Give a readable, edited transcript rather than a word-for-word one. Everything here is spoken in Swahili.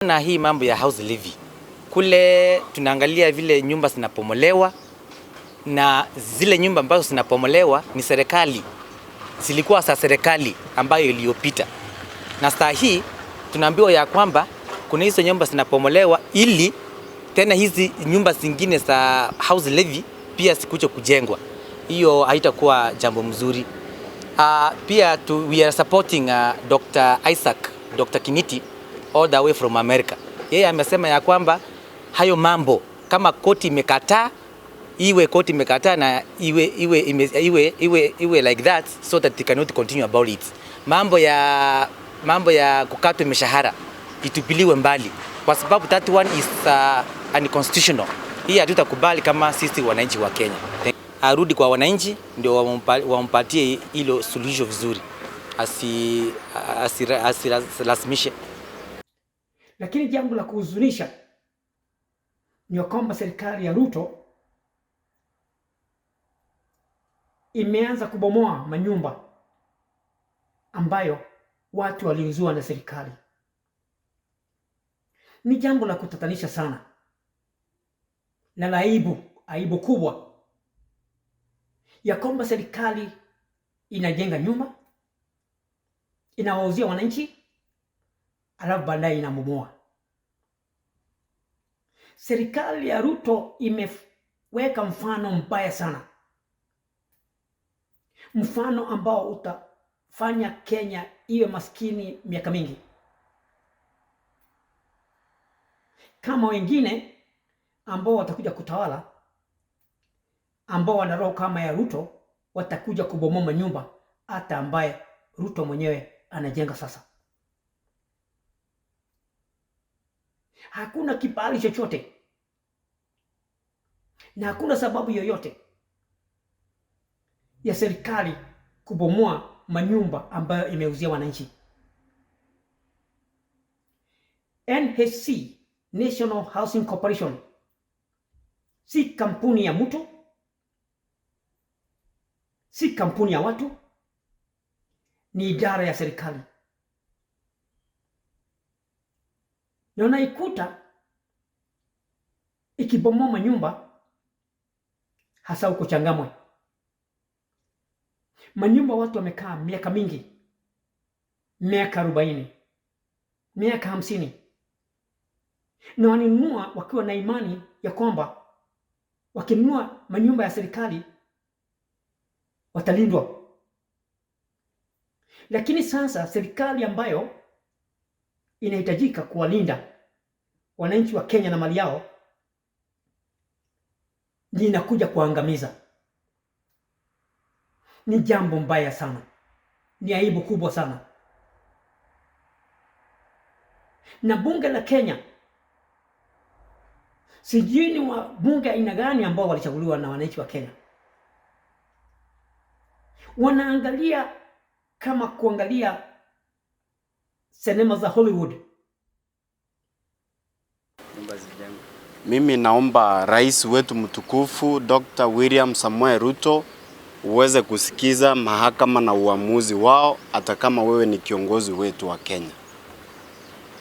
Na hii mambo ya house levy kule tunaangalia vile nyumba zinapomolewa, na zile nyumba ambazo zinapomolewa ni serikali, zilikuwa za serikali ambayo iliyopita, na saa hii tunaambiwa ya kwamba kuna hizo nyumba zinapomolewa ili tena hizi nyumba zingine za house levy pia zikuje kujengwa. Hiyo haitakuwa jambo mzuri. Pia we are supporting Dr. Isaac, Dr. Kiniti all the way from America. Yeye amesema ya kwamba hayo mambo kama koti imekataa, iwe koti imekataa na iwe like that so that they cannot continue about it. Mambo ya kukatwa mishahara itupiliwe mbali kwa sababu that one is unconstitutional. Hii hatutakubali kama sisi wananchi wa Kenya. Arudi kwa wananchi ndio wampatie hilo suluhisho vizuri, asilazimishe. Lakini jambo la kuhuzunisha ni kwamba serikali ya Ruto imeanza kubomoa manyumba ambayo watu waliuziwa na serikali. Ni jambo la kutatanisha sana na la aibu, aibu kubwa ya kwamba serikali inajenga nyumba, inawauzia wananchi, alafu baadaye inabomoa. Serikali ya Ruto imeweka mfano mbaya sana, mfano ambao utafanya Kenya iwe maskini miaka mingi. Kama wengine ambao watakuja kutawala, ambao wana roho kama ya Ruto, watakuja kubomoa manyumba hata ambaye Ruto mwenyewe anajenga sasa. Hakuna kibali chochote na hakuna sababu yoyote ya serikali kubomoa manyumba ambayo imeuzia wananchi. NHC, National Housing Corporation, si kampuni ya mtu, si kampuni ya watu, ni idara ya serikali. Na unaikuta ikibomoa manyumba hasa huko Changamwe. Manyumba watu wamekaa miaka mingi, miaka 40, miaka 50, na waninunua wakiwa na imani ya kwamba wakinunua manyumba ya serikali watalindwa. Lakini sasa serikali ambayo inahitajika kuwalinda wananchi wa Kenya na mali yao ni inakuja kuangamiza. Ni jambo mbaya sana, ni aibu kubwa sana. Na bunge la Kenya, sijui ni wabunge aina gani ambao walichaguliwa na wananchi wa Kenya, wanaangalia kama kuangalia sinema za Hollywood. Mimi naomba rais wetu mtukufu Dr. William Samoei Ruto uweze kusikiza mahakama na uamuzi wao, hata kama wewe ni kiongozi wetu wa Kenya.